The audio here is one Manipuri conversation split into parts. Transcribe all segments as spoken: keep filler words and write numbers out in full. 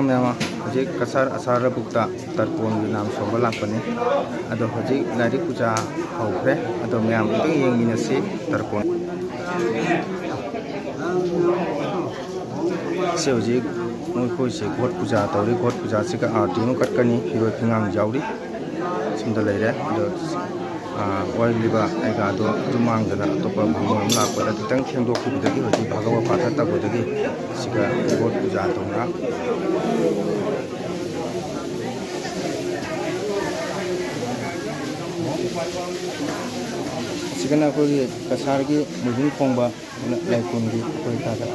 ꯃꯌꯥꯝ, ꯍꯧꯖꯤꯛ ꯀꯁꯥꯔ ꯑꯁꯥꯔ ꯂꯧꯕꯨꯛꯇ ꯇꯔꯄꯣꯟꯒꯤ ꯅꯥꯝ ꯁꯣꯟꯕ ꯂꯥꯛꯄꯅꯤ꯫ ꯑꯗꯣ ꯍꯧꯖꯤꯛ ꯂꯥꯏꯔꯤꯛ ꯄꯨꯖꯥ ꯍꯧꯈ꯭ꯔꯦ꯫ ꯑꯗꯣ ꯃꯌꯥꯝ ꯑꯝꯇꯪ ꯌꯦꯡꯃꯤꯟꯅꯁꯤ ꯇꯔꯄꯣꯟ꯫ ꯁꯤ ꯍꯧꯖꯤꯛ ꯃꯈꯣꯏꯁꯦ ꯒꯣꯠ ꯄꯨꯖꯥ ꯇꯧꯔꯤ꯫ ꯒꯣꯠ ꯄꯨꯖꯥꯁꯤꯒ ꯑꯥꯔꯇꯤ ꯑꯃ ꯀꯠꯀꯅꯤ꯫ ꯐꯤꯔꯣꯏ ꯐꯤꯉꯥꯡ ꯌꯥꯎꯔꯤ꯫ ꯁꯣꯝꯗ ꯂꯩꯔꯦ꯫ ꯑꯗꯣ, ꯑꯥ, ꯋꯥꯔꯤꯕ ꯑꯩꯒꯥꯗꯣ ꯑꯗꯨ ꯃꯥꯡꯗꯅ ꯑꯇꯣꯞꯄ ꯃꯑꯣꯡ ꯑꯃ ꯂꯥꯛꯄꯗ ꯈꯤꯇꯪ ꯊꯦꯡꯗꯣꯛꯈꯤꯕꯗꯒꯤ ꯍꯧꯖꯤꯛ ꯚꯥꯒꯋ ꯄꯥꯊ ꯇꯧꯕꯗꯒꯤ ꯁꯤꯒ ꯒꯣꯠ ꯄꯨꯖꯥ ꯇꯧꯅ꯫ ꯁꯤꯒꯅ ꯑꯩꯈꯣꯏꯒꯤ ꯀꯁꯥꯔꯒꯤ ꯃꯣꯏꯕꯨꯡ ꯈꯣꯡꯕ ꯂꯥꯏꯀꯣꯟꯒꯤ ꯑꯩꯈꯣꯏ ꯊꯥꯒꯠ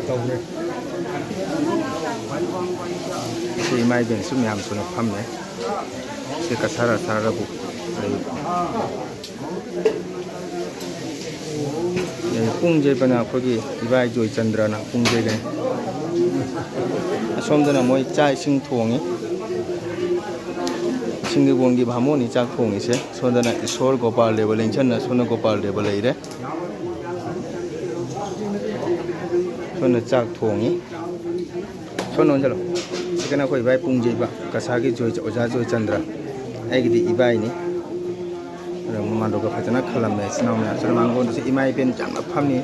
ꯇꯧꯔꯦ꯫ ꯁꯤ ꯏꯃꯥ ꯏꯕꯦꯟꯁꯨ ꯃꯌꯥꯝ ꯁꯨꯅ ꯐꯝꯃꯦ꯫ ꯁꯤ ꯀꯁꯥꯔ ꯑꯁꯥꯔ ꯂꯧꯕꯨꯛ ꯂꯩ꯫ ꯑꯦ, ꯄꯨꯡ ꯌꯩꯕꯅ ꯑꯩꯈꯣꯏꯒꯤ ꯏꯕꯥꯏ ꯖꯣꯏꯆꯟꯗ꯭ꯔꯅ ꯄꯨꯡ ꯌꯩꯒꯅꯤ꯫ ꯑꯁꯣꯝꯗꯅ ꯃꯣꯏ ꯆꯥꯛ ꯏꯁꯤꯡ ꯊꯣꯡꯉꯤ꯫ ꯁꯤꯡꯒꯤꯕꯣꯟꯒꯤ ꯚꯥꯃꯣꯟꯅꯤ ꯆꯥꯛ ꯊꯣꯡꯉꯤꯁꯦ꯫ ꯁꯣꯝꯗꯅ ꯏꯁꯣꯔ ꯒꯣꯄꯥꯜ ꯗꯦꯕ ꯂꯦꯡꯁꯟꯅ ꯁꯣꯝꯗ ꯒꯣꯄꯥꯜ ꯗꯦꯕ ꯂꯩꯔꯦ꯫ ꯁꯣꯝꯗ ꯆꯥꯛ ꯊꯣꯡꯉꯤ꯫ ꯁꯣꯝꯗ ꯑꯣꯟꯁꯤꯜꯂꯣ꯫ ꯁꯤꯒꯅ ꯑꯩꯈꯣꯏ ꯏꯕꯥꯏ ꯄꯨꯡ ꯌꯩꯕ ꯀꯁꯥꯔꯒꯤ ꯖꯣꯏ-, ꯑꯣꯖꯥ ꯖꯣꯏꯆꯟꯗ꯭ꯔ꯫ ꯑꯩꯒꯤꯗꯤ ꯏꯕꯥꯏꯅꯤ꯫ ꯑꯗꯣ ꯃꯥꯡꯒꯣꯟꯗꯨꯒ ꯐꯖꯅ ꯈꯜꯂꯝꯃꯦ ꯏꯆꯤꯟ ꯏꯅꯥꯎ ꯃꯌꯥꯝꯁꯤꯅ꯫ ꯃꯥꯡꯒꯣꯟꯗꯁꯨ ꯏꯃꯥ ꯏꯕꯦꯟ ꯌꯥꯝꯅ ꯐꯝꯃꯤ꯫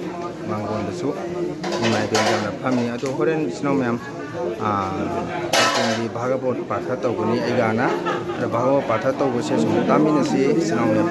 ꯃꯥꯡꯒꯣꯟꯗꯁꯨ ꯏꯃꯥ ꯏꯕꯦꯟ ꯌꯥꯝꯅ ꯐꯝꯃꯤ꯫ ꯑꯗꯣ ꯍꯣꯔꯦꯟ ꯏꯆꯤꯟ ꯏꯅꯥꯎ ꯃꯌꯥꯝ, ꯑꯥ, ꯇꯨꯡꯒꯤ ꯚꯥꯒꯕꯣꯠ ꯄꯥꯊ ꯇꯧꯒꯅꯤ ꯑꯩꯒꯥꯅ꯫ ꯑꯗꯣ ꯚꯥꯒꯕꯣꯠ ꯄꯥꯊ ꯇꯧꯕꯁꯦ ꯁꯨꯝ ꯇꯥꯃꯤꯟꯅꯁꯤ ꯏꯆꯤꯟ ꯏꯅꯥꯎ ꯃꯌꯥꯝ꯫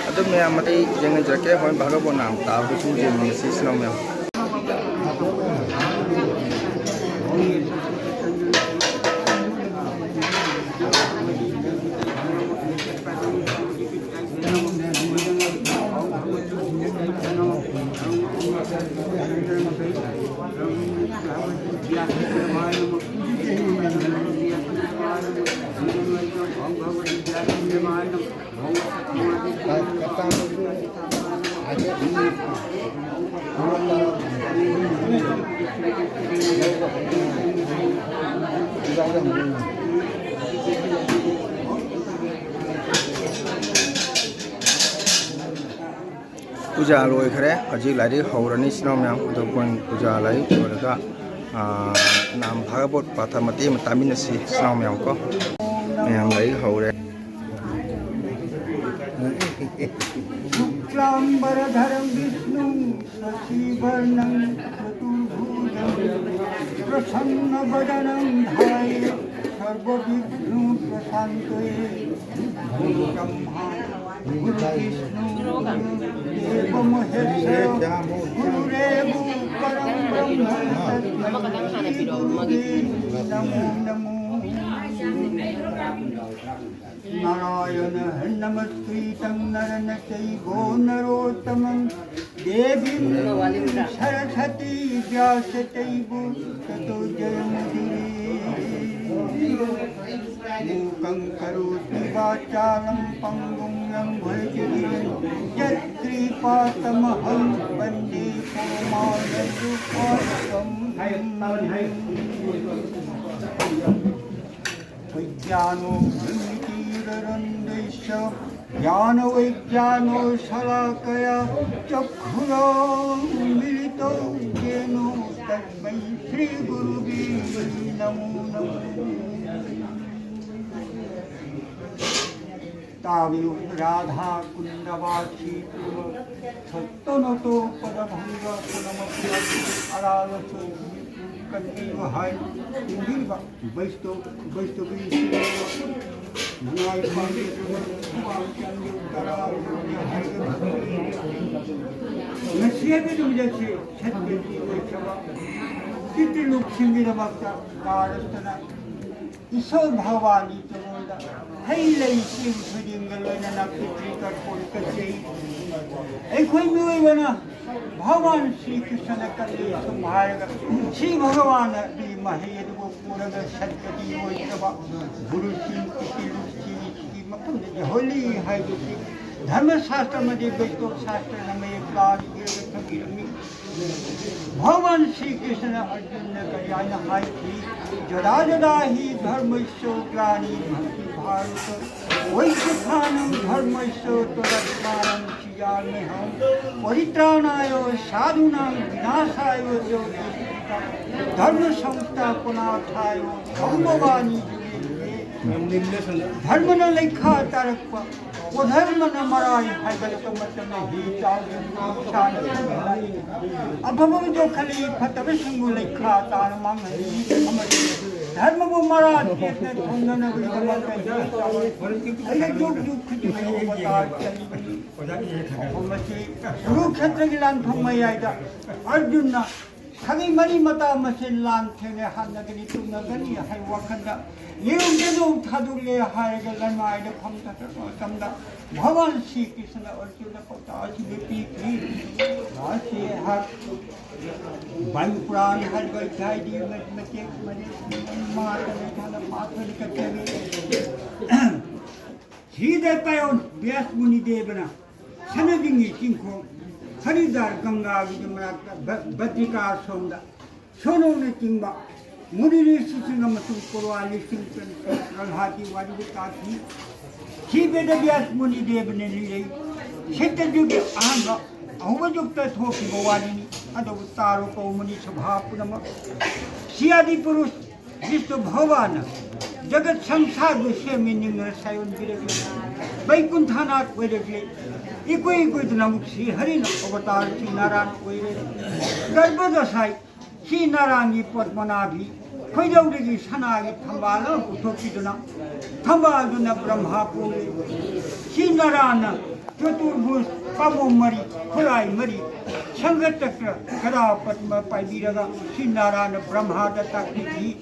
ꯑꯗꯨꯝ ꯃꯌꯥꯝ ꯃꯇꯦꯛ ꯌꯦꯡꯍꯟꯖꯔꯛꯀꯦ꯫ ꯍꯣꯔꯦꯟ ꯚꯥꯒꯕꯣꯠ ꯅꯥꯝ ꯇꯥꯕꯗꯁꯨ ꯌꯦꯡꯃꯤꯟꯅꯁꯤ ꯏꯆꯤꯟ ꯏꯅꯥꯎ ꯃꯌꯥꯝ꯫ ꯄꯨꯖꯥ ꯂꯣꯏꯈ꯭ꯔꯦ꯫ ꯍꯧꯖꯤꯛ ꯂꯥꯏꯔꯤꯛ ꯍꯧꯔꯅꯤ꯫ ꯏꯆꯤꯟ ꯏꯅꯥꯎ ꯃꯌꯥꯝ, ꯑꯗꯣ ꯑꯩꯈꯣꯏ ꯄꯨꯖꯥ ꯂꯥꯏꯔꯤꯛ ꯂꯣꯏꯔꯒ, ꯑꯥ, ꯅꯥꯝ ꯚꯥꯒꯕꯣꯠ ꯄꯥꯊ ꯃꯇꯦꯛ ꯑꯃ ꯇꯥꯃꯤꯟꯅꯁꯤ, ꯏꯆꯤꯟ ꯏꯅꯥꯎ ꯃꯌꯥꯝ ꯀꯣ꯫ ꯃꯌꯥꯝ ꯂꯥꯏꯔꯤꯛ ꯍꯧꯔꯦ꯫ शुक्लाम्बरधरं विष्णुं शशिवर्णं चतुर्भुजं प्रसन्नवदनं ध्यायेत् सर्वविघ्नोपशान्तये। गुरुर्ब्रह्मा गुरुर्विष्णु गुरुर्देवो महेश्वर गुरुरेव परं ब्रह्म तस्मै श्री गुरुवे नमो नमो। नारायणं नमस्कृत्य नरं चैव नरोत्तमं देवीं सरस्वतीं व्यासं ततो जयमुदीरये। मूकं करोति वाचालं पङ्गुं लङ्घयति गिरिं यत्कृपा तमहं वन्दे परमानन्दमाधवम्। विज्ञानघनतीमिरान्धस्य ज्ञानवैज्ञानिकशलाकया चक्षुरुन्मीलितं येन तस्मै श्रीगुरुवे नमो नमः। तावयो राधाकुण्डवासी सत्त्वनतोपदभङ्गफलमपि अरालसोऽभिभूतमिव हरिं वैष्णव वैष्णवी ꯉꯁꯤ ꯍꯥꯏꯕ ꯅꯨꯃꯤꯠ ꯑꯁꯤ ꯁꯠꯀ꯭ꯔꯤꯇꯤ ꯑꯣꯏꯈ꯭ꯔꯕ ꯇꯤꯇꯤꯂꯨꯞꯁꯤꯡꯒꯤꯗꯃꯛꯇ ꯀꯥꯔꯁꯇꯅ ꯏꯁꯣꯔ ꯚꯒꯋꯥꯟꯒꯤ ꯇꯨꯡꯂꯣꯝꯗ ꯍꯩ ꯂꯩ ꯆꯦꯡ ꯊꯣꯏꯗꯤꯡꯒ ꯂꯣꯏꯅꯅ ꯄꯤꯇ꯭ꯔꯤ ꯇꯔꯄꯣꯟ ꯀꯠꯆꯩ꯫ ꯑꯩꯈꯣꯏ ꯃꯤꯑꯣꯏꯕꯅ ꯚꯒꯋꯥꯟ ꯁ꯭ꯔꯤ ꯀ꯭ꯔꯤꯁꯅ ꯀꯠꯂꯤ ꯁꯨꯝ ꯍꯥꯏꯔꯒ ꯁ꯭ꯔꯤ ꯚꯒꯋꯥꯟꯅ ꯃꯍꯩ ꯑꯗꯨꯕꯨ ꯄꯨꯔꯒ ꯁꯠꯄꯗꯤ ꯑꯣꯏꯗ꯭ꯔꯕ ꯒꯨꯔꯨꯁꯤꯡ ꯇꯤꯇꯤꯂꯨꯞꯁꯤꯡꯒꯤ ꯃꯐꯝꯗꯗꯤ ꯍꯣꯂꯤ ꯍꯥꯏꯕꯁꯤ ꯙꯔꯃ ꯁꯥꯁꯇ꯭ꯔ ꯑꯃꯗꯤ ꯕꯩꯗꯣꯛ ꯁꯥꯁꯇ꯭ꯔꯅ ꯃꯌꯦꯛ ꯂꯥꯅ ꯏꯔꯒ ꯊꯝꯕꯤꯔꯝꯃꯤ꯫ ꯚꯒꯋꯥꯟ ꯁ꯭ꯔꯤ ꯀ꯭ꯔꯤꯁꯅ ꯑꯔꯖꯨꯟꯗ ꯀꯔꯤ ꯍꯥꯏꯅ ꯍꯥꯏꯈꯤ? "ꯌꯗꯥ ꯌꯗꯥ ꯍꯤ ꯙꯔꯃꯁ꯭ꯌ ꯒ꯭ꯂꯥꯅꯤꯔꯚꯕತಿ ꯚꯥꯔꯇ, ꯑꯚ꯭ꯌꯨꯠꯊꯥꯅꯝ ꯙꯔꯃꯁ꯭ꯌ ꯇদাꯠꯃꯥꯅꯝ ꯁ꯭ꯔꯤꯌꯥꯝꯌꯍꯝ, ꯄꯔꯤꯇ꯭ꯔꯥꯅꯥꯌ ꯁꯥꯙꯨꯅꯥꯝ ꯚꯤꯅꯥꯁꯥꯌꯆ ꯙꯔꯃ ꯁꯪꯁ꯭ꯊꯥꯄꯅꯥꯔꯊꯥꯌ ꯁꯝꯚꯕꯥꯃꯤ ꯌꯨꯒꯦ ꯌꯨꯒꯦ"꯫ ꯙꯔꯃꯅ ꯂꯩꯈꯥ ꯇꯥꯔꯛꯄ, ꯑꯣꯙꯔꯃꯅ ꯃꯔꯥꯏ ꯍꯥꯏꯒꯠꯂꯛꯄ ꯃꯇꯝꯗ ꯍꯤ ꯆꯥꯎꯗꯨꯅ ꯏꯁꯥꯅ ꯊꯨꯒꯥꯏ꯫ ꯑꯐꯕꯕꯨ ꯌꯣꯛꯈꯠꯂꯤ, ꯐꯠꯇꯕꯁꯤꯡꯕꯨ ꯂꯩꯈꯥ ꯇꯥꯅ ꯃꯥꯡꯍꯜꯂꯤ ꯑꯃꯗꯤ ꯙꯔꯃꯕꯨ ꯃꯔꯥ ꯇꯦꯛꯅ ꯊꯣꯡꯅꯅꯕꯒꯤꯗꯃꯛꯇ ꯍꯤ ꯆꯥꯎꯔꯛꯏ꯫ ꯑꯩꯅ ꯌꯨꯛ ꯌꯨꯛ ꯈꯨꯗꯤꯡꯒꯤ ꯑꯣꯕꯇꯥꯔ ꯆꯠꯂꯤꯕꯅꯤ꯫ ꯃꯐꯝ ꯑꯁꯤ ꯀꯨꯔꯨꯛꯁꯦꯇ꯭ꯔꯒꯤ ꯂꯥꯟꯐꯝ ꯃꯌꯥꯏꯗ ꯑꯔꯖꯨꯟꯅ ꯁꯥꯒꯩ ꯃꯔꯤ ꯃꯇꯥ ꯃꯁꯦꯟ ꯂꯥꯟ ꯊꯦꯡꯅ ꯍꯥꯠꯅꯒꯅꯤ, ꯇꯨꯞꯅꯒꯅꯤ ꯍꯥꯏꯕ ꯋꯥꯈꯜꯗ ꯌꯦꯔꯨꯝ ꯆꯦꯔꯨꯝ ꯊꯥꯗꯣꯛꯂꯦ ꯍꯥꯏꯔꯒ ꯂꯩꯃꯥꯏꯗ ꯐꯝꯊꯈ꯭ꯔꯕ ꯃꯇꯝꯗ ꯚꯒꯋꯥꯟ ꯁ꯭ꯔꯤ ꯀ꯭ꯔꯤꯁꯅ ꯑꯔꯖꯨꯟꯗ ꯄꯥꯎꯇꯥꯛ ꯑꯁꯤꯗ ꯄꯤꯈꯤ꯫ ꯃꯁꯤ ꯑꯩꯍꯥꯛ ꯕꯥꯌꯨ ꯄꯨꯔꯥꯟ ꯍꯥꯏꯔꯤꯕ ꯏꯀꯥꯏꯒꯤ ꯃꯇꯦꯛ ꯃꯔꯤ ꯃꯥꯇ ꯂꯩꯊꯥꯅ ꯄꯥꯊꯣꯏ ꯀꯠꯆꯔꯤ꯫ ꯁꯤꯗ ꯇꯥꯏꯌꯣꯟ ꯕ꯭ꯌꯥꯁ ꯃꯨꯅꯤꯗꯦꯕꯅ ꯁꯅꯥꯖꯤꯡꯒꯤ ꯆꯤꯡꯈꯣꯡ ꯍꯔꯤꯗ꯭ꯋꯥꯔ ꯒꯪꯒꯥꯒꯤ ꯃꯅꯥꯛꯇ ꯕ-, ꯕꯗ꯭ꯔꯤꯀꯥ ꯁꯣꯝꯗ ꯁꯣꯅꯧꯅꯆꯤꯡꯕ ꯃꯨꯅꯤ ꯔꯤꯁꯤꯁꯤꯡ ꯑꯃꯁꯨꯡ ꯄꯨꯔꯋꯥ ꯂꯤꯁꯤꯡ ꯇꯔꯨꯛ ꯄ꯭ꯔꯍ꯭ꯂꯥꯗꯀꯤ ꯋꯥꯔꯤꯗ ꯇꯥꯈꯤ꯫ ꯁꯤ ꯕꯦꯗꯕ꯭ꯌꯥꯁ ꯃꯨꯅꯤꯗꯦꯕꯅ ꯂꯤꯔꯩ ꯁꯤꯠꯇ ꯌꯨꯒꯤ ꯑꯍꯥꯟꯕ ꯑꯍꯧꯕ ꯌꯨꯛꯇ ꯊꯣꯛꯈꯤꯕ ꯋꯥꯔꯤꯅꯤ꯫ ꯑꯗꯨꯕꯨ ꯇꯥꯔꯣ ꯀꯧ ꯃꯨꯅꯤ ꯁꯚꯥ ꯄꯨꯝꯅꯃꯛ꯫ ꯁꯤ ꯑꯥꯗꯤ ꯄꯨꯔꯨꯁ ꯕꯤꯁꯅꯨ ꯚꯒꯋꯥꯟꯅ ꯖꯒꯠ ꯁꯪꯁꯥꯔꯕꯨ ꯁꯦꯝꯃꯤ ꯅꯤꯡꯅ ꯁꯥꯏꯑꯣꯟꯕꯤꯔꯛꯂꯤ꯫ ꯕꯩꯀꯨꯟꯊꯅꯥꯊ ꯑꯣꯏꯔꯛꯂꯤ꯫ ꯏꯀꯨꯏ ꯀꯨꯏꯗꯅ ꯑꯃꯨꯛ ꯁ꯭ꯔꯤ ꯍꯔꯤꯅ ꯑꯕꯇꯥꯔ ꯁ꯭ꯔꯤ ꯅꯥꯔꯥꯌꯟ ꯑꯣꯏꯔꯦ꯫ ꯒꯔꯚꯗ ꯁꯥꯏ ꯁ꯭ꯔꯤ ꯅꯥꯔꯥꯌꯟꯒꯤ ꯄꯗꯃꯅꯥꯚꯤ ꯈꯣꯏꯗꯧꯗꯒꯤ ꯁꯅꯥꯒꯤ ꯊꯝꯕꯥꯜ ꯑꯃ ꯄꯨꯊꯣꯛꯄꯤꯗꯨꯅ ꯊꯝꯕꯥꯜꯗꯨꯅ ꯕ꯭ꯔꯍ꯭ꯃꯥ ꯄꯣꯝꯂꯤ꯫ ꯁ꯭ꯔꯤ ꯅꯥꯔꯥꯌꯟꯅ ꯆꯇꯨꯔꯚꯨꯖ ꯄꯥꯝꯕꯣꯝ ꯃꯔꯤ, ꯈꯨꯔꯥꯏ ꯃꯔꯤ, ꯁꯪꯒ ꯆꯀ꯭ꯔ, ꯒꯗꯥ ꯄꯗꯃ ꯄꯥꯏꯕꯤꯔꯒ ꯁ꯭ꯔꯤ ꯅꯥꯔꯥꯌꯟꯅ ꯕ꯭ꯔꯍ꯭ꯃꯥꯗ ꯇꯥꯛꯄꯤꯈꯤ꯫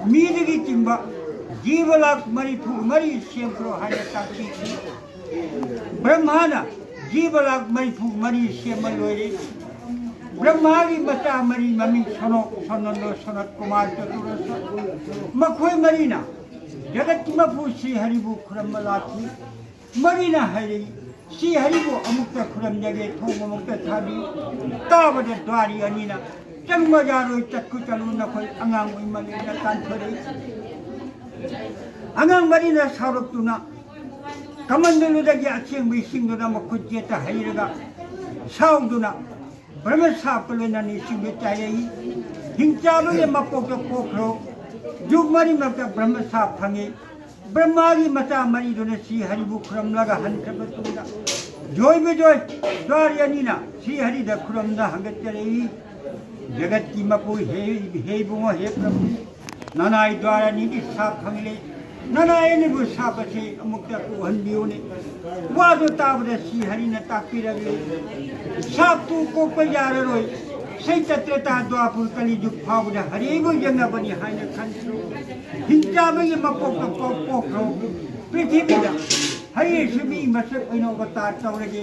ꯃꯤꯗꯒꯤ ꯆꯤꯡꯕ ꯖꯤꯕ ꯂꯥꯈ ꯃꯔꯤꯐꯨ ꯃꯔꯤ ꯁꯦꯝꯈ꯭ꯔꯣ ꯍꯥꯏꯅ ꯇꯥꯛꯄꯤꯈꯤ꯫ ꯕ꯭ꯔꯍ꯭ꯃꯥꯅ ꯖꯤꯕ ꯂꯥꯈ ꯃꯔꯤꯐꯨ ꯃꯔꯤ ꯁꯦꯝꯕ ꯂꯣꯏꯔꯦ꯫ ꯕ꯭ꯔꯍ꯭ꯃꯥꯒꯤ ꯃꯆꯥ ꯃꯔꯤ ꯃꯃꯤꯡ ꯁꯣꯅꯣꯛ, ꯁꯣꯅꯟꯗꯣ, ꯁꯣꯅꯠ ꯀꯨꯃꯥꯔ, ꯆꯇꯨꯔꯁ꯫ ꯃꯈꯣꯏ ꯃꯔꯤꯅ ꯖꯒꯠꯀꯤ ꯃꯄꯨ ꯁ꯭ꯔꯤ ꯍꯔꯤꯕꯨ ꯈꯨꯔꯨꯝꯕ ꯂꯥꯛꯈꯤ꯫ ꯃꯔꯤꯅ ꯍꯥꯏꯔꯛꯏ, "ꯁꯤ ꯍꯔꯤꯕꯨ ꯑꯃꯨꯛꯇ ꯈꯨꯔꯨꯝꯖꯒꯦ, ꯊꯣꯡ ꯑꯃꯨꯛꯇ ꯊꯥꯕꯤꯌꯨ꯫" ꯇꯥꯕꯗ ꯗ꯭ꯋꯥꯔꯤ ꯑꯅꯤꯅ, "ꯆꯪꯕ ꯌꯥꯔꯣꯏ, ꯆꯠꯈꯣ ꯆꯠꯂꯨ, ꯅꯈꯣꯏ ꯑꯉꯥꯡ ꯑꯣꯏꯃꯜꯂꯦꯅ" ꯇꯥꯟꯊꯣꯔꯛꯏ꯫ ꯑꯉꯥꯡ ꯃꯔꯤꯅ ꯁꯥꯎꯔꯛꯇꯨꯅ ꯀꯃꯟꯗꯂꯨꯗꯒꯤ ꯑꯁꯦꯡꯕ ꯏꯁꯤꯡꯗꯨꯅ ꯃꯈꯨꯠ ꯌꯦꯠꯇ ꯍꯩꯔꯒ ꯁꯥꯎꯗꯨꯅ ꯕ꯭ꯔꯍ꯭ꯃ ꯁꯥꯞꯀ ꯂꯣꯏꯅꯅ ꯏꯁꯤꯡꯗꯨ ꯆꯥꯏꯔꯛꯏ꯫ ꯍꯤꯡꯆꯥꯕꯒꯤ ꯃꯄꯣꯛꯇ ꯄꯣꯛꯈ꯭ꯔꯣ꯫ ꯖꯨꯒ ꯃꯔꯤꯃꯛꯇ ꯕ꯭ꯔꯍ꯭ꯃ ꯁꯥꯞ ꯐꯪꯉꯤ꯫ ꯕ꯭ꯔꯍ꯭ꯃꯥꯒꯤ ꯃꯆꯥ ꯃꯔꯤꯗꯨꯅ ꯁ꯭ꯔꯤ ꯍꯔꯤꯕꯨ ꯈꯨꯔꯨꯝꯂꯒ ꯍꯟꯈ꯭ꯔꯕ ꯇꯨꯡꯗ ꯖꯣꯏ ꯕꯤꯖꯣꯏ ꯗ꯭ꯋꯥꯔꯤ ꯑꯅꯤꯅ ꯁ꯭ꯔꯤ ꯍꯔꯤꯗ ꯈꯨꯔꯨꯝꯗ ꯍꯪꯒꯠꯆꯔꯛꯏ꯫ ꯖꯒꯠꯀꯤ ꯃꯄꯨ ꯍꯦ, ꯍꯦ ꯏꯕꯨꯡꯉꯣ, ꯍꯦ ꯄ꯭ꯔꯚꯨ, ꯅꯅꯥꯏ ꯗ꯭ꯋꯥꯔ ꯑꯅꯤꯗꯤ ꯁꯥꯞ ꯐꯪꯂꯦ꯫ ꯅꯅꯥꯏ ꯑꯅꯤꯕꯨ ꯁꯥꯞ ꯑꯁꯤ ꯑꯃꯨꯛꯇ ꯀꯣꯛꯍꯟꯕꯤꯌꯨꯅꯦ꯫ ꯋꯥꯗꯨ ꯇꯥꯕꯗ ꯁ꯭ꯔꯤ ꯍꯔꯤꯅ ꯇꯥꯛꯄꯤꯔꯛꯂꯦ꯫ ꯁꯥꯞꯇꯨ ꯀꯣꯛꯄ ꯌꯥꯔꯔꯣꯏ꯫ ꯁꯩꯇ ꯇ꯭ꯔꯦꯇꯥ ꯗ꯭ꯋꯥꯄꯨꯔ ꯀꯂꯤꯖꯨꯒ ꯐꯥꯎꯕꯗ ꯍꯔꯤꯕꯨ ꯌꯦꯡꯅꯕꯅꯤ ꯍꯥꯏꯅ ꯈꯟꯈ꯭ꯔꯣ꯫ ꯍꯤꯡꯆꯥꯕꯒꯤ ꯃꯄꯣꯛꯇ ꯄꯣꯛ-, ꯄꯣꯛꯈ꯭ꯔꯣ꯫ ꯄ꯭ꯔꯤꯊꯤꯕꯤꯗ ꯍꯌꯦꯡꯁꯨ ꯃꯤ ꯃꯁꯛ ꯑꯣꯏꯅ ꯑꯣꯕꯇꯥꯔ ꯇꯧꯔꯒꯦ꯫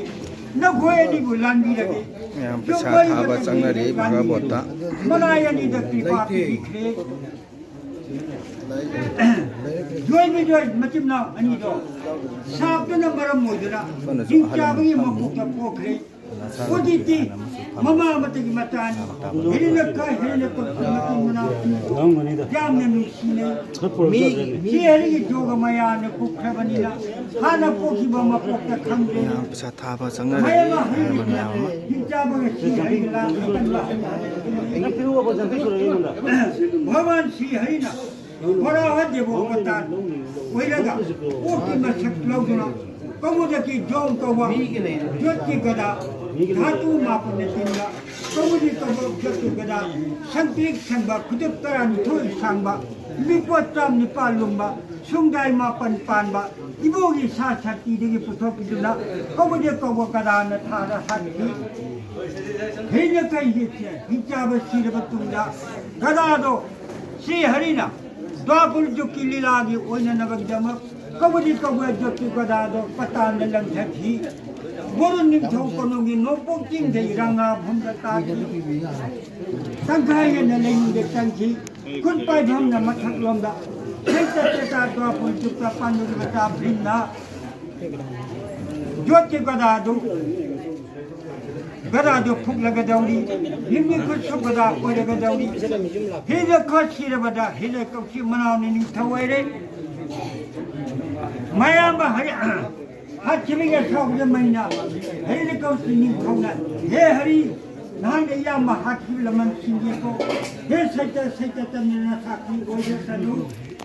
ꯅꯈꯣꯏ ꯑꯅꯤꯕꯨ ꯂꯥꯟꯕꯤꯔꯒꯦ꯫ ꯃꯌꯥꯝ ꯄꯩꯁꯥ ꯊꯥꯕ ꯆꯪꯅꯔꯤ ꯚꯥꯒꯕꯣꯠꯇ꯫ ꯃꯅꯥꯏ ꯑꯅꯤꯗ ꯀ꯭ꯔꯤꯄꯥ ꯄꯤꯕꯤꯈ꯭ꯔꯦ꯫ ꯖꯣꯏ ꯕꯤꯖꯣꯏ ꯃꯆꯤꯟ ꯃꯅꯥꯎ ꯑꯅꯤꯗꯣ ꯁꯥꯞꯇꯨꯅ ꯃꯔꯝ ꯑꯣꯏꯗꯨꯅ ꯁꯣꯝꯗꯁꯨ ꯑꯍꯜ ꯍꯤꯡꯆꯥꯕꯒꯤ ꯑꯃ ꯃꯄꯣꯛꯇ ꯄꯣꯛꯈ꯭ꯔꯦ꯫ ꯍꯧꯖꯤꯛꯇꯤ ꯃꯃꯥ ꯑꯃꯠꯇꯒꯤ ꯃꯆꯥꯅꯤ꯫ ꯍꯦꯟꯅ ꯀꯥ ꯍꯦꯟꯅ ꯇꯧꯈ꯭ꯔꯕ ꯃꯇꯨꯡ ꯃꯅꯥꯎ ꯑꯅꯤ ꯌꯥꯝꯅ ꯅꯨꯡꯁꯤꯅꯩ꯫ ꯃꯤ, ꯃꯤ ꯁꯤ ꯍꯦꯟꯅꯒꯤ ꯖꯣꯒ ꯃꯌꯥꯅ ꯀꯨꯞꯈ꯭ꯔꯕꯅꯤꯅ ꯍꯥꯟꯅ ꯄꯣꯛꯈꯤꯕ ꯃꯄꯣꯛꯇ ꯈꯪꯗꯦ꯫ ꯃꯌꯥꯝ ꯄꯩꯁꯥ ꯊꯥꯕ ꯆꯪꯅꯔꯦ꯫ ꯃꯌꯥꯝ ꯑꯃ ꯍꯥꯏꯔꯤꯕ ꯃꯌꯥꯝ ꯑꯃ꯫ ꯍꯤꯡꯆꯥꯕꯒ ꯁꯤ ꯍꯩꯅ ꯂꯥꯟꯅ ꯀꯟꯕ ꯍꯩꯅ ꯍꯥꯏꯅ ꯈꯪꯅꯩ꯫ ꯚꯒꯋꯥꯟ ꯁꯤ ꯍꯩꯅ ꯕꯣꯔꯥ ꯗꯦꯕ ꯑꯣꯏꯔꯒ ꯑꯣꯛꯀꯤ ꯃꯁꯛ ꯂꯧꯗꯨꯅ ꯀꯧꯕꯗꯒꯤ ꯖꯣꯝ ꯀꯧꯕ ꯖꯣꯠꯀꯤ ꯒꯗꯥ ꯙꯥꯇꯨ ꯃꯥꯄꯟꯅ ꯆꯤꯡꯕ ꯀꯧꯕꯗꯤ ꯀꯧꯕ ꯖꯣꯠꯀꯤ ꯒꯗꯥ ꯁꯪꯇ꯭ꯔꯤꯛ ꯁꯪꯕ ꯈꯨꯗꯨꯞ ꯇꯔꯥꯅꯤꯊꯣꯏ ꯁꯥꯡꯕ ꯂꯨꯄꯥ ꯆꯥꯝ ꯅꯤꯄꯥꯜ ꯂꯨꯝꯕ ꯁꯨꯡꯗꯥꯏ ꯃꯥꯄꯟ ꯄꯥꯟꯕ ꯏꯕꯣꯒꯤ ꯁꯥ ꯁꯛꯇꯤꯗꯒꯤ ꯄꯨꯊꯣꯛꯈꯤꯗꯨꯅ ꯀꯧꯕꯗꯤ ꯀꯧꯕ ꯒꯗꯥꯅ ꯊꯥꯗ ꯍꯥꯠꯈꯤ꯫ ꯍꯤꯡꯅ ꯀꯩꯒꯤ ꯍꯤꯡꯆꯥꯕ ꯁꯤꯔꯕ ꯇꯨꯡꯗ ꯒꯗꯥꯗꯣ ꯁ꯭ꯔꯤ ꯍꯔꯤꯅ ꯗ꯭ꯋꯥꯄꯨꯔ ꯖꯨꯛꯀꯤ ꯂꯤꯂꯥꯒꯤ ꯑꯣꯏꯅꯅꯕꯒꯤꯗꯃꯛ ꯀꯧꯕꯗꯤ ꯀꯧꯕ ꯖꯨꯛꯀꯤ ꯒꯗꯥꯗꯣ ꯄꯇꯥꯟꯗ ꯂꯪꯊꯈꯤ꯫ ꯕꯣꯔꯨ ꯅꯤꯡꯊꯧ ꯀꯣꯅꯨꯡꯒꯤ ꯅꯣꯡꯄꯣꯛ ꯆꯤꯡꯗꯒꯤ ꯔꯪꯉꯥꯐꯝꯗ ꯇꯥꯈꯤ꯫ ꯇꯪꯈꯥꯏ ꯍꯦꯟꯅ ꯂꯩꯅꯨꯡꯗ ꯆꯪꯈꯤ꯫ ꯈꯨꯠ ꯄꯥꯏꯐꯝꯅ ꯃꯊꯛꯂꯣꯝꯗ ꯁꯩꯇ ꯆꯦꯇꯥ ꯗ꯭ꯋꯥꯄꯨꯔ ꯖꯨꯛꯇ ꯄꯥꯟꯗꯨꯔꯤ ꯃꯆꯥ ꯚꯤꯝꯅ ꯌꯣꯠꯀꯤ ꯒꯗꯥꯗꯨ, ꯒꯗꯥꯗꯨ ꯐꯨꯛꯂꯒꯗꯧꯔꯤ, ꯃꯤꯃꯤ ꯈꯨꯠꯁꯨ ꯒꯗꯥ ꯑꯣꯏꯔꯒꯗꯧꯔꯤ꯫ ꯍꯤꯗ ꯈꯔ ꯁꯤꯔꯕꯗ ꯍꯤꯗ ꯀꯧꯁꯤ ꯃꯅꯥꯎꯅ ꯅꯤꯡꯊꯧ ꯑꯣꯏꯔꯦ꯫ ꯃꯌꯥꯝꯕ ꯍꯔꯤ-, ꯍꯥꯠꯈꯤꯕꯒꯤ ꯑꯁꯥꯎꯕꯗ ꯃꯩꯅ ꯍꯔꯤ ꯀꯧꯁꯤ ꯅꯤꯡꯊꯧꯅ, "ꯍꯦ ꯍꯔꯤ, ꯅꯍꯥꯟ ꯏꯌꯥꯝꯕ ꯍꯥꯠꯈꯤꯕ ꯂꯃꯟꯁꯤꯡꯒꯤꯀꯣ, ꯍꯦ ꯁꯩꯇ, ꯁꯩꯇ ꯇꯝꯗꯅ ꯁꯥꯈꯤ ꯑꯣꯏꯖꯁꯅꯨ꯫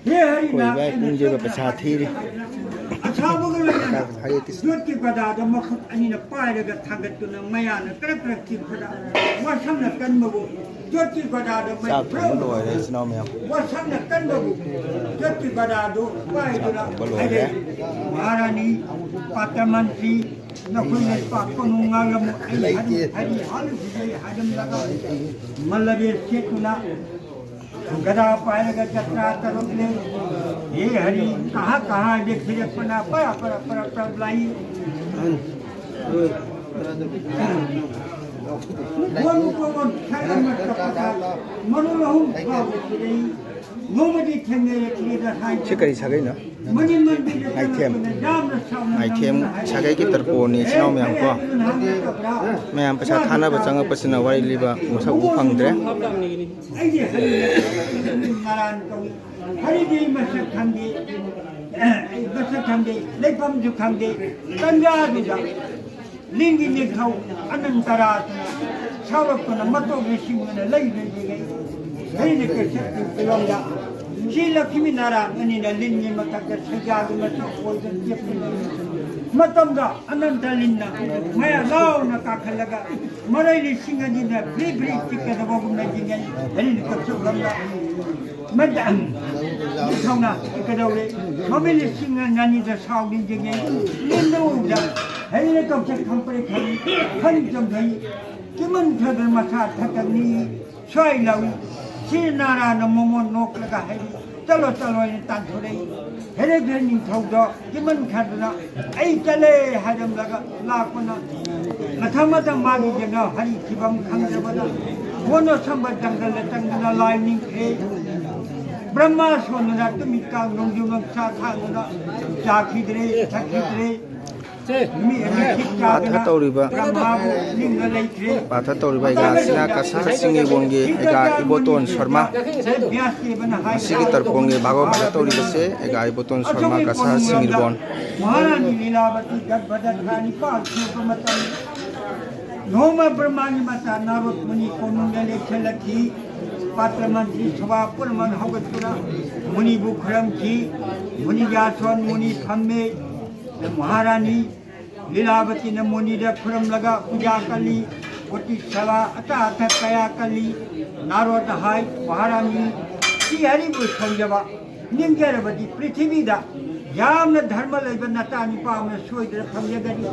ꯍꯦ ꯍꯔꯤ, ꯑꯩꯈꯣꯏ ꯅꯍꯥꯛ ꯏꯕꯥꯏ ꯑꯩꯅ ꯄꯨꯡꯖꯦꯕ ꯄꯩꯁꯥ ꯊꯤꯔꯤ꯫ ꯑꯁꯥꯎꯕꯒ ꯂꯣꯏꯅꯅ ꯍꯥꯏꯔꯛꯀꯦ꯫ ꯌꯣꯠꯀꯤ ꯒꯗꯥꯗ ꯃꯈꯨꯠ ꯑꯅꯤꯅ ꯄꯥꯏꯔꯒ ꯊꯥꯡꯒꯠꯇꯨꯅ ꯃꯌꯥꯅ ꯀꯔꯛ ꯀꯔꯛ ꯆꯤꯛꯄꯗ ꯋꯥꯁꯝꯅ ꯀꯟꯕꯕꯨ ꯌꯣꯠꯀꯤ ꯒꯗꯥꯗ ꯃꯩ ꯆꯥꯛ ꯊꯣꯡꯕ ꯂꯣꯏꯔꯦ, ꯏꯆꯤꯟ ꯏꯅꯥꯎ ꯃꯌꯥꯝ꯫ ꯋꯥꯁꯝꯅ ꯀꯟꯕꯕꯨ ꯌꯣꯠꯀꯤ ꯒꯗꯥꯗꯨ ꯄꯥꯏꯗꯨꯅ ꯆꯥꯛ ꯊꯣꯡꯕ ꯂꯣꯏꯔꯦ꯫ ꯍꯥꯏꯔꯛꯏ, "ꯃꯍꯥꯔꯥꯅꯤ, ꯄꯥꯇ꯭ꯔ ꯃꯟꯇ꯭ꯔꯤ, ꯅꯈꯣꯏꯅ ꯄꯥꯛꯄ ꯅꯨꯡꯉꯥꯏꯔꯝꯃꯣ꯫ ꯑꯩ ꯍꯔꯤ, ꯍꯔꯤ ꯍꯥꯠꯂꯨꯁꯤꯗꯦ" ꯍꯥꯏꯔꯝꯂꯒ ꯃꯜꯂꯕꯦ ꯁꯦꯠꯇꯨꯅ ꯒꯗꯥ ꯄꯥꯏꯔꯒ ꯖꯇ꯭ꯔꯥ ꯇꯧꯔꯛꯂꯦ꯫ ꯍꯦ Harry, ꯀꯍꯥ ꯀꯍꯥ ꯂꯦꯞꯁꯤꯜꯂꯛꯄꯅ per per per per ꯂꯥꯛꯏ꯫ ꯃꯔꯨ ꯑꯍꯨꯝ ꯐꯥꯎꯕ ꯁꯤꯔꯩ꯫ ꯅꯣꯡꯃꯗꯤ ꯊꯦꯡꯅꯔꯛꯂꯦꯗ ꯍꯥꯏ꯫ ꯁꯤ ꯀꯔꯤ ꯁꯥꯒꯩꯅꯣ? ꯃꯅꯤ ꯃꯟꯗꯤꯔꯗ ꯉꯥꯏꯊꯦꯝ꯫ ꯆꯪꯂꯛꯄꯅ ꯌꯥꯝꯅ ꯁꯥꯎꯅ ꯉꯥꯏꯊꯦꯝ ꯅꯝꯗꯨꯅ ꯍꯥꯏ꯫ ꯁꯥꯒꯩꯒꯤ ꯇꯔꯄꯣꯟꯅꯤ, ꯏꯆꯤꯟ ꯏꯅꯥꯎ ꯃꯌꯥꯝ ꯀꯣ꯫ ꯃꯌꯥꯝ ꯄꯩꯁꯥ ꯊꯥꯅꯕ ꯆꯪꯉꯛꯄꯁꯤꯅ ꯋꯥꯔꯤ ꯂꯤꯕ ꯃꯁꯛ ꯎꯕ ꯐꯪꯗ꯭ꯔꯦ꯫ ꯑꯩꯗꯤ ꯍꯔꯤꯅ ꯉꯔꯥꯡ ꯀꯧꯏ꯫ ꯍꯔꯤꯗꯤ ꯃꯁꯛ ꯈꯪꯗꯦ, ꯃꯁꯛ ꯈꯪꯗꯦ, ꯂꯩꯐꯝꯁꯨ ꯈꯪꯗꯦ꯫ ꯇꯟꯖꯥꯗꯨꯗ ꯂꯤꯡꯒꯤ ꯅꯤꯡꯊꯧ ꯑꯅꯟꯇꯔꯥꯁꯅ ꯁꯥꯎꯔꯛꯇꯨꯅ ꯃꯇꯣꯛ ꯂꯤꯁꯤꯡ ꯑꯃꯅ ꯂꯩ ꯂꯩꯔꯤꯉꯩ ꯂꯩꯅ ꯀꯩꯁꯛꯀꯤ ꯐꯤꯕꯝꯗ ꯁꯤ ꯂꯛꯁꯃꯤ ꯅꯥꯔꯥꯌꯟ ꯑꯅꯤꯅ ꯂꯤꯟꯒꯤ ꯃꯊꯛꯇ ꯁꯩꯖꯥꯒꯤ ꯃꯊꯛ ꯑꯣꯏꯗꯅ ꯆꯦꯞꯄꯅꯤ꯫ ꯃꯇꯝꯗ ꯑꯅꯟꯇ ꯂꯤꯟꯅ ꯃꯌꯥ ꯂꯥꯎꯅ ꯀꯥꯈꯠꯂꯒ ꯃꯔꯩ ꯂꯤꯁꯤꯡ ꯑꯅꯤꯅ ꯐ꯭ꯔꯤ ꯐ꯭ꯔꯤ ꯆꯤꯛꯀꯗꯕꯒꯨꯝꯅ ꯌꯦꯡꯉꯩ꯫ ꯑꯅꯤꯅ ꯀꯛꯊꯣꯛꯂꯝꯕ ꯃꯗ ꯅꯤꯡꯊꯧꯅ ꯀꯩꯗꯧꯔꯦ? ꯃꯃꯤꯠ ꯂꯤꯁꯤꯡ ꯑꯅꯤꯗ ꯁꯥꯎꯗꯨꯅ ꯌꯦꯡꯉꯩ꯫ ꯂꯤꯟꯅ ꯎꯕꯗ ꯍꯩꯅ ꯀꯛꯊꯠ ꯈꯪꯄ꯭ꯔꯦ ꯈꯪꯉꯤ꯫ ꯈꯪ ꯆꯝꯊꯩ꯫ ꯀꯤꯃꯟ ꯊꯗꯅ ꯃꯁꯥ ꯊꯛꯀꯅꯤ꯫ ꯁ꯭ꯋꯥꯏ ꯂꯥꯎꯏ꯫ ꯁꯤ ꯅꯥꯔꯥꯅ ꯃꯣꯃꯣꯟ ꯅꯣꯛꯂꯒ ꯍꯥꯏꯔꯤ, "ꯆꯠꯂꯣ, ꯆꯠꯂꯣ" ꯍꯥꯏꯅ ꯇꯥꯟꯊꯣꯔꯛꯏ꯫ ꯍꯦꯔꯦꯗꯦ ꯅꯤꯡꯊꯧꯗꯣ ꯀꯤꯃꯟ ꯈꯟꯗꯅ "ꯑꯩ ꯆꯠꯂꯦ" ꯍꯥꯏꯔꯝꯂꯒ ꯂꯥꯛꯄꯅ ꯃꯊꯪ ꯃꯊꯪ ꯃꯥꯒꯤ ꯌꯦꯡꯅ ꯍꯔꯤ ꯊꯤꯐꯝ ꯈꯪꯗ꯭ꯔꯕꯅ ꯀꯣꯟꯅ ꯁꯝꯕ ꯖꯪꯒꯜꯗ ꯆꯪꯗꯅ ꯂꯥꯏ ꯅꯤꯡꯈ꯭ꯔꯦ꯫ ꯕ꯭ꯔꯍ꯭ꯃꯥ ꯁꯣꯟꯗꯨꯅ ꯇꯨꯃꯤꯠ ꯀꯥꯡ ꯅꯣꯡꯖꯨ ꯅꯨꯡꯁꯥ ꯈꯥꯡꯗꯨꯅ ꯆꯥꯈꯤꯗ꯭ꯔꯦ, ꯊꯛꯈꯤꯗ꯭ꯔꯦ꯫ ꯅꯨꯃꯤꯠ ꯅꯨꯃꯤꯠ ꯄꯥꯊ ꯇꯥꯗꯅ ꯇꯧꯔꯤꯕ, ꯕ꯭ꯔꯍ꯭ꯃꯥꯕꯨ ꯅꯤꯡꯅ ꯂꯩꯈ꯭ꯔꯦ꯫ ꯄꯥꯊ ꯇꯧꯔꯤꯕ ꯑꯩꯒꯥꯁꯤꯅ ꯀꯁꯥꯔ ꯁꯤꯡ ꯏꯔꯕꯣꯟꯒꯤ ꯑꯩꯒꯥ ꯏꯕꯣꯇꯣꯟ ꯁꯔꯃ꯫ ꯃꯁꯤꯒꯤ ꯇꯔꯄꯣꯡꯒꯤ ꯚꯥꯒꯋ ꯄꯥꯊ ꯇꯧꯔꯤꯕꯁꯦ ꯑꯩꯒꯥ ꯏꯕꯣꯇꯣꯟ ꯁꯔꯃ ꯀꯁꯥꯔ ꯁꯤꯡ ꯏꯔꯕꯣꯟ꯫ ꯃꯍꯥꯔꯥꯅꯤ ꯂꯤꯂꯥꯕꯇꯤ ꯒꯔꯚꯗ ꯊꯥ ꯅꯤꯄꯥꯜ ꯁꯨꯔꯛꯄ ꯃꯇꯝ, ꯅꯣꯡꯃ ꯕ꯭ꯔꯍ꯭ꯃꯥꯒꯤ ꯃꯆꯥ ꯅꯥꯔꯣꯗ ꯃꯨꯅꯤ ꯀꯣꯅꯨꯡꯗ ꯂꯦꯛꯁꯜꯂꯛꯈꯤ꯫ ꯄꯥꯇ꯭ꯔ ꯃꯟꯇ꯭ꯔꯤ ꯁꯚꯥ ꯄꯨꯝꯅꯃꯛ ꯍꯧꯒꯠꯇꯨꯅ ꯃꯨꯅꯤꯕꯨ ꯈꯨꯔꯝꯈꯤ꯫ ꯃꯨꯅꯤꯒꯤ ꯑꯥꯁꯣꯟ ꯃꯨꯅꯤ ꯐꯝꯃꯦ꯫ ꯃꯍꯥꯔꯥꯅꯤ ꯂꯤꯂꯥꯕꯇꯤꯅ ꯃꯨꯅꯤꯗ ꯈꯨꯔꯝꯂꯒ ꯄꯨꯖꯥ ꯀꯜꯂꯤ꯫ ꯀꯣꯇꯤ ꯁꯚꯥ ꯑꯇꯥ ꯑꯊꯛ ꯀꯌꯥ ꯀꯜꯂꯤ꯫ ꯅꯥꯔꯣꯗ ꯍꯥꯏ, ꯃꯍꯥꯔꯥꯅꯤ, ꯁ꯭ꯔꯤ ꯍꯔꯤꯕꯨ ꯁꯣꯟꯖꯕ ꯅꯤꯡꯖꯔꯕꯗꯤ ꯄ꯭ꯔꯤꯊꯤꯕꯤꯗ ꯌꯥꯝꯅ ꯙꯔꯃ ꯂꯩꯕ ꯅꯆꯥ ꯅꯨꯄꯥ ꯑꯃ ꯁꯣꯏꯗꯅ ꯐꯪꯖꯒꯅꯤ꯫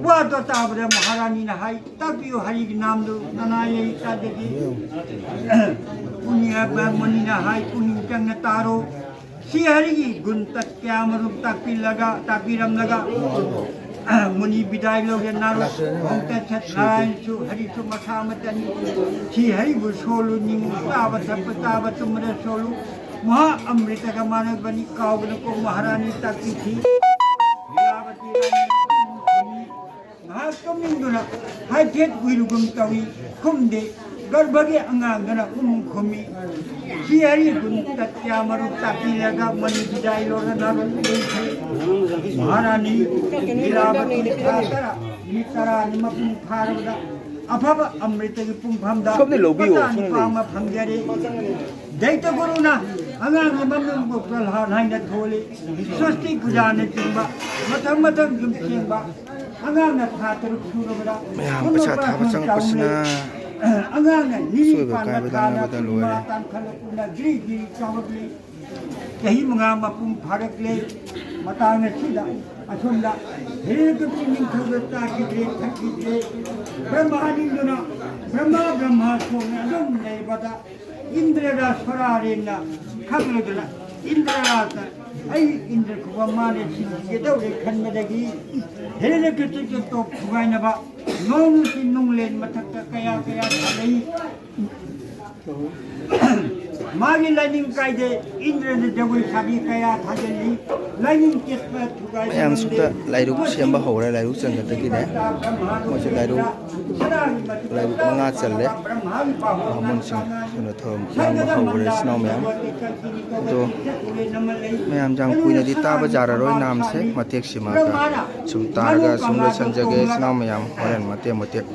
ꯋꯥꯗꯣ ꯇꯥꯕꯗ ꯃꯍꯥꯔꯥꯅꯤꯅ ꯍꯥꯏ, "ꯇꯥꯛꯄꯤꯌꯨ ꯍꯔꯤꯒꯤ ꯅꯥꯝꯗꯨ, ꯅꯅꯥꯏ ꯂꯩ ꯇꯥꯖꯒꯦ꯫" ꯄꯨꯅꯤꯌꯥ ꯃꯨꯅꯤꯅ ꯍꯥꯏ, "ꯄꯨꯛꯅꯤꯡ ꯆꯪꯅ ꯇꯥꯔꯣ꯫" ꯁ꯭ꯔꯤ ꯍꯔꯤꯒꯤ ꯒꯨꯟ ꯇꯠ ꯀꯌꯥꯃꯔꯨꯝ ꯇꯥꯛꯄꯤꯔꯒ, ꯇꯥꯛꯄꯤꯔꯝꯂꯒ, ꯃꯨꯅꯤ ꯕꯤꯗꯥꯏ ꯂꯧꯔꯦ꯫ ꯅꯥꯔꯣꯗ ꯈꯣꯡꯆꯠ ꯁꯠ ꯅꯥꯔꯥꯌꯟꯁꯨ ꯍꯔꯤꯁꯨ ꯃꯁꯥ ꯑꯃꯠꯇꯅꯤ꯫ ꯁ꯭ꯔꯤ ꯍꯔꯤꯕꯨ ꯁꯣꯜꯂꯨ, ꯅꯤꯡꯉꯨ, ꯆꯥꯕ ꯊꯛꯄ, ꯆꯥꯕ ꯇꯨꯝꯕꯗ ꯁꯣꯜꯂꯨ꯫ ꯃꯍꯥ ꯑꯃ꯭ꯔꯤꯇꯒ ꯃꯥꯟꯅꯕꯅꯤ, ꯀꯥꯎꯒꯅꯨꯀꯣ꯫ ꯃꯍꯥꯔꯥꯅꯤ ꯇꯥꯛꯄꯤꯈꯤ꯫ ꯂꯤꯂꯥꯕꯇꯤ ꯔꯥꯅꯤ ꯉꯥꯏꯍꯥꯛ ꯇꯨꯝꯅꯤꯡꯗꯨꯅ ꯍꯥꯏꯐꯦꯠ ꯎꯏꯔꯨꯒꯨꯝ ꯇꯧꯏ, ꯈꯨꯝꯗꯦ꯫ ꯒꯔꯚꯒꯤ ꯑꯉꯥꯡꯗꯨꯅ ꯎꯝ ꯈꯨꯝꯃꯤ꯫ ꯁ꯭ꯔꯤ ꯍꯔꯤ ꯒꯨꯟ ꯇꯠ ꯀꯌꯥꯃꯔꯨꯝ ꯇꯥꯛꯄꯤꯔꯒ ꯃꯨꯅꯤ ꯕꯤꯗꯥꯏ ꯂꯧꯔ ꯅꯥꯔꯣꯗ ꯂꯩꯈ꯭ꯔꯦ꯫ ꯃꯍꯥꯔꯥꯅꯤ ꯂꯤꯂꯥꯕꯇꯤ ꯊꯥ ꯇꯔꯥ, ꯅꯨꯃꯤꯠ ꯇꯔꯥꯅꯤ ꯃꯄꯨꯡ ꯐꯥꯔꯕꯗ ꯑꯐꯕ ꯑꯃ꯭ꯔꯤꯇꯒꯤ ꯄꯨꯡꯐꯝꯗ ꯁꯣꯝꯗꯤ ꯂꯧꯕꯤꯌꯨ, ꯃꯆꯥ ꯁꯣꯝꯗꯤ꯫ ꯅꯨꯄꯥ ꯑꯃ ꯐꯪꯖꯔꯦ꯫ ꯗꯩꯇ ꯒꯨꯔꯨꯅ ꯑꯉꯥꯡꯒꯤ ꯃꯃꯤꯡꯕꯨ ꯄ꯭ꯔꯍ꯭ꯂꯥꯗ ꯍꯥꯏꯅ ꯊꯣꯜꯂꯤ꯫ ꯁ꯭ꯋꯁꯇꯤ ꯄꯨꯖꯥꯅꯆꯤꯡꯕ ꯃꯊꯪ ꯃꯊꯪ ꯌꯨꯝ ꯁꯦꯡꯕ꯫ ꯑꯉꯥꯡꯅ ꯊꯥ ꯇꯔꯨꯛ ꯁꯨꯔꯕꯗ ꯃꯌꯥꯝ ꯄꯩꯁꯥ ꯊꯥꯕ ꯄꯨꯟꯅ ꯆꯪꯉꯛꯄꯁꯤꯅ ꯆꯥꯎꯅ ꯑꯉꯥꯡꯅ ꯅꯤꯅꯤ ꯑꯁꯣꯏꯕ ꯄꯥꯟꯕ ꯀꯥꯏꯕꯗ ꯊꯥꯗ ꯉꯥꯡꯅꯕꯗ ꯏꯃꯥ ꯂꯣꯏꯔꯦ꯫ ꯇꯥꯡꯈꯠꯂꯛꯄꯅ ꯒ꯭ꯔꯤ ꯒ꯭ꯔꯤ ꯆꯥꯎꯔꯛꯂꯤ꯫ ꯆꯍꯤ ꯃꯉꯥ ꯃꯄꯨꯡ ꯐꯥꯔꯛꯂꯦ꯫ ꯃꯇꯥꯡ ꯑꯁꯤꯗ ꯑꯁꯣꯝꯗ ꯍꯤꯔꯥꯅ꯭ꯌꯀꯁꯤꯄꯨ ꯅꯤꯡꯊꯧꯗ ꯆꯥꯈꯤꯗ꯭ꯔꯦ, ꯊꯛꯈꯤꯗ꯭ꯔꯦ꯫ ꯕ꯭ꯔꯍ꯭ꯃꯥ ꯅꯤꯡꯗꯨꯅ ꯕ꯭ꯔꯍ꯭ꯃꯥ ꯕ꯭ꯔꯍ꯭ꯃꯥ ꯁꯣꯡꯅ ꯑꯗꯨꯝ ꯂꯩꯕꯗ ꯏꯟꯗ꯭ꯔ ꯔꯥꯖ ꯁꯣꯔꯥꯔꯦꯟꯅ ꯈꯪꯂꯗꯨꯅ ꯏꯟꯗ꯭ꯔ ꯔꯥꯖꯅ ꯑꯩ ꯏꯟꯗ꯭ꯔ ꯈꯨꯕꯝ ꯃꯥꯅ ꯁꯤꯟꯈꯤꯒꯗꯧꯔꯦ ꯈꯟꯕꯗꯒꯤ ꯍꯤꯔꯥꯅ꯭ꯌꯀꯁꯤꯄꯨ ꯇꯣꯞ ꯊꯨꯒꯥꯏꯅꯕ ꯅꯣꯡꯁꯤ ꯅꯨꯡꯂꯦꯟ ꯃꯊꯛꯇ ꯀꯌꯥ ꯀꯌꯥ ꯊꯥꯔꯛꯏ꯫ ꯃꯥꯒꯤ ꯂꯥꯏꯅꯤꯡ ꯀꯥꯏꯗꯦ꯫ ꯏꯟꯗ꯭ꯔꯅ ꯖꯒꯣꯏ ꯁꯥꯕꯤ ꯀꯌꯥ ꯊꯥꯖꯤꯜꯂꯤ꯫ ꯂꯥꯏꯅꯤꯡ ꯆꯦꯠꯄ ꯊꯨꯒꯥꯏꯕ ꯃꯌꯥꯝ ꯁꯨꯝꯇ ꯉꯝꯗꯦ꯫ ꯂꯥꯏꯔꯨꯛ ꯁꯦꯝꯕ ꯍꯧꯔꯦ꯫ ꯂꯥꯏꯔꯨꯛ ꯆꯟꯒꯗꯒꯤꯅꯦ꯫ ꯃꯣꯏꯁꯨ ꯂꯥꯏꯔꯨꯛ, ꯂꯥꯏꯔꯨꯛ ꯃꯉꯥ ꯆꯜꯂꯦ꯫ ꯕꯥꯃꯣꯟꯁꯤꯡ ꯁꯨꯅ ꯊꯧꯔꯝ ꯂꯥꯡꯕ ꯍꯧꯈ꯭ꯔꯦ, ꯏꯆꯤꯟ ꯏꯅꯥꯎ ꯃꯌꯥꯝ꯫ ꯑꯗꯣ ꯃꯌꯥꯝ ꯌꯥꯝ ꯀꯨꯏꯅꯗꯤ ꯇꯥꯕ ꯌꯥꯔꯔꯣꯏ ꯅꯥꯝꯁꯦ꯫ ꯃꯇꯦꯛꯁꯤꯃ ꯁꯨꯝ ꯇꯥꯔꯒ ꯁꯨꯝ ꯂꯣꯏꯁꯤꯟꯖꯒꯦ, ꯏꯆꯤꯟ ꯏꯅꯥꯎ ꯃꯌꯥꯝ꯫ ꯍꯣꯔꯦꯟ ꯃꯇꯦꯛ ꯃꯇꯦꯛ꯫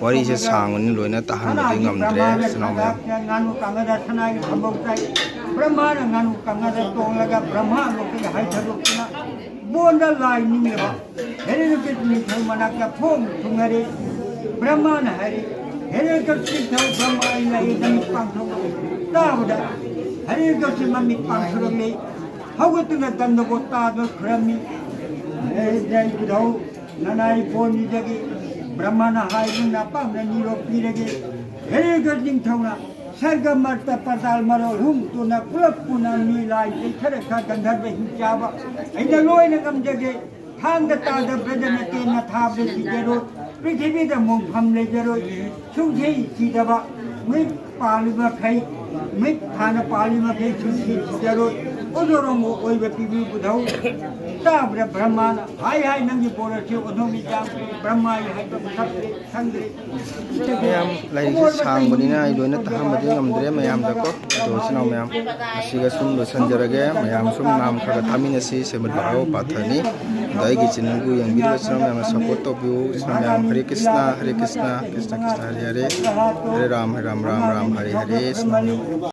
ꯋꯥꯔꯤꯁꯦ ꯁꯥꯡꯕꯅꯤ, ꯂꯣꯏꯅ ꯇꯥꯍꯟꯕꯗꯤ ꯉꯝꯗ꯭ꯔꯦ, ꯏꯆꯤꯟ ꯏꯅꯥꯎ ꯃꯌꯥꯝ꯫ ꯉꯥꯅꯨ ꯀꯥꯡꯉꯗ ꯁꯅꯥꯒꯤ ꯊꯝꯕꯧ ꯆꯥꯏ꯫ ꯕ꯭ꯔꯍ꯭ꯃꯥꯅ ꯉꯥꯅꯨ ꯀꯥꯡꯉꯗ ꯇꯣꯡꯂꯒ ꯕ꯭ꯔꯍ꯭ꯃꯥ ꯂꯣꯀꯇꯒꯤ ꯍꯥꯏꯊꯗꯣꯛꯇꯨꯅ ꯕꯣꯟꯗ ꯂꯥꯏ ꯅꯤꯡꯂꯕ ꯍꯦꯔꯦꯟꯒꯤ ꯅꯤꯡꯊꯧ ꯃꯅꯥꯛꯇ ꯐꯣꯡ ꯊꯨꯡꯅꯔꯦ꯫ ꯕ꯭ꯔꯍ꯭ꯃꯥꯅ ꯍꯥꯏꯔꯦ, "ꯍꯦꯔꯦꯟꯒꯤ ꯅꯤꯡꯊꯧ ꯕ꯭ꯔꯍ꯭ꯃꯥ, ꯑꯩ ꯂꯥꯛꯑꯦ, ꯅꯃꯤꯠ ꯄꯥꯡꯊꯣꯛꯂꯛꯎ꯫" ꯇꯥꯕꯗ ꯍꯦꯔꯦꯟꯒꯤ ꯃꯃꯤꯠ ꯄꯥꯡꯊꯣꯔꯛꯂꯦ꯫ ꯍꯧꯒꯠꯇꯨꯅ ꯗꯟꯗꯒꯣꯠ ꯇꯥꯗꯨꯅ ꯈꯨꯔꯝꯃꯤ꯫ "ꯍꯦ ꯏꯙꯧ, ꯅꯅꯥꯏ ꯕꯣꯟꯁꯤꯗꯒꯤ ꯕ꯭ꯔꯍ꯭ꯃꯥꯅ ꯍꯥꯏꯕ ꯅꯄꯥꯝꯅ ꯅꯤꯔꯣ ꯄꯤꯔꯒꯦ꯫ ꯍꯦꯔꯦꯟꯒꯤ ꯅꯤꯡꯊꯧꯅ ꯁꯔꯒ ꯃꯔꯛꯇ ꯄꯥꯇꯥꯜ ꯃꯔꯣꯜ ꯍꯨꯝ ꯇꯨꯅ ꯄꯨꯂꯞ ꯄꯨꯅ ꯃꯤ ꯂꯥꯏ ꯆꯩꯊꯔꯛꯈ ꯒꯟꯙꯔꯕ ꯍꯤꯡꯆꯥꯕ ꯑꯩꯅ ꯂꯣꯏꯅ ꯉꯝꯖꯒꯦ꯫ ꯊꯥꯡꯗ ꯇꯥꯗꯕꯗ ꯅꯠꯇꯦ, ꯅꯊꯥꯕꯗ ꯁꯤꯖꯔꯣꯏ꯫ ꯄ꯭ꯔꯤꯊꯤꯕꯤꯗ ꯃꯣꯡꯐꯝ ꯂꯩꯖꯔꯣꯏ꯫ ꯁꯨꯡꯁꯤ ꯁꯤꯗꯕ ꯃꯤꯠ ꯄꯥꯜꯂꯤ ꯃꯈꯩ, ꯃꯤꯠ ꯊꯥꯅ ꯄꯥꯜꯂꯤ ꯃꯈꯩ ꯁꯨꯡꯁꯤ ꯁꯤꯖꯔꯣꯏ꯫ ꯑꯣꯟꯊꯣꯔꯝꯕ ꯑꯣꯏꯕ ꯄꯤꯕꯤꯕꯗꯧ ꯇꯥꯕꯗ ꯕ꯭ꯔꯍ꯭ꯃꯥꯅ ꯍꯥꯏ ꯍꯥꯏ ꯅꯪꯒꯤ ꯕꯣꯔ ꯑꯁꯤ ꯑꯣꯟꯊꯣꯛꯅ ꯌꯥꯝ ꯕ꯭ꯔꯍ꯭ꯃꯥꯒꯤ ꯍꯥꯏꯕ ꯃꯁꯛ ꯈꯪꯗ꯭ꯔꯦ꯫ ꯃꯌꯥꯝ ꯂꯥꯏꯔꯤꯛꯁꯦ ꯁꯥꯡꯕꯅꯤꯅ ꯑꯩ ꯂꯣꯏꯅ ꯇꯥꯍꯟꯕꯗꯤ ꯉꯝꯗ꯭ꯔꯦ ꯃꯌꯥꯝꯗꯀꯣ꯫ ꯑꯗꯣ ꯏꯆꯤꯟ ꯏꯅꯥꯎ ꯃꯌꯥꯝ, ꯑꯁꯤꯒ ꯁꯨꯝ ꯂꯣꯏꯁꯤꯟꯖꯔꯒꯦ꯫ ꯃꯌꯥꯝ ꯁꯨꯝ ꯅꯥꯝ ꯈꯔ ꯈꯔ ꯊꯥꯃꯤꯟꯅꯁꯤ꯫ ꯁ꯭ꯔꯤꯃꯗ ꯚꯥꯒꯕꯠ ꯄꯥꯊꯅꯤ꯫ ꯑꯗꯣ ꯑꯩꯒꯤ ꯆꯦꯅꯦꯜꯕꯨ ꯌꯦꯡꯕꯤꯔꯤꯕ ꯏꯆꯤꯟ ꯏꯅꯥꯎ ꯃꯌꯥꯝꯅ ꯁꯞꯄꯣꯔꯠ ꯇꯧꯕꯤꯌꯨ꯫ ꯏꯆꯤꯟ ꯏꯅꯥꯎ ꯃꯌꯥꯝ, ꯍꯔꯦ ꯀ꯭ꯔꯤꯁꯅ, ꯍꯔꯦ ꯀ꯭ꯔꯤꯁꯅ, ꯀ꯭ꯔꯤꯁꯅ ꯀ꯭ꯔꯤꯁꯅ, ꯍꯔꯦ ꯍꯔꯦ, ꯍꯔꯦ ꯔꯥꯝ, ꯍꯔꯦ ꯔꯥꯝ, ꯔꯥꯝ ꯔꯥꯝ, ꯍꯔꯦ ꯍꯔꯦ꯫ ꯏꯆꯤꯟ ꯏꯅꯥꯎ ꯃꯌꯥꯝ,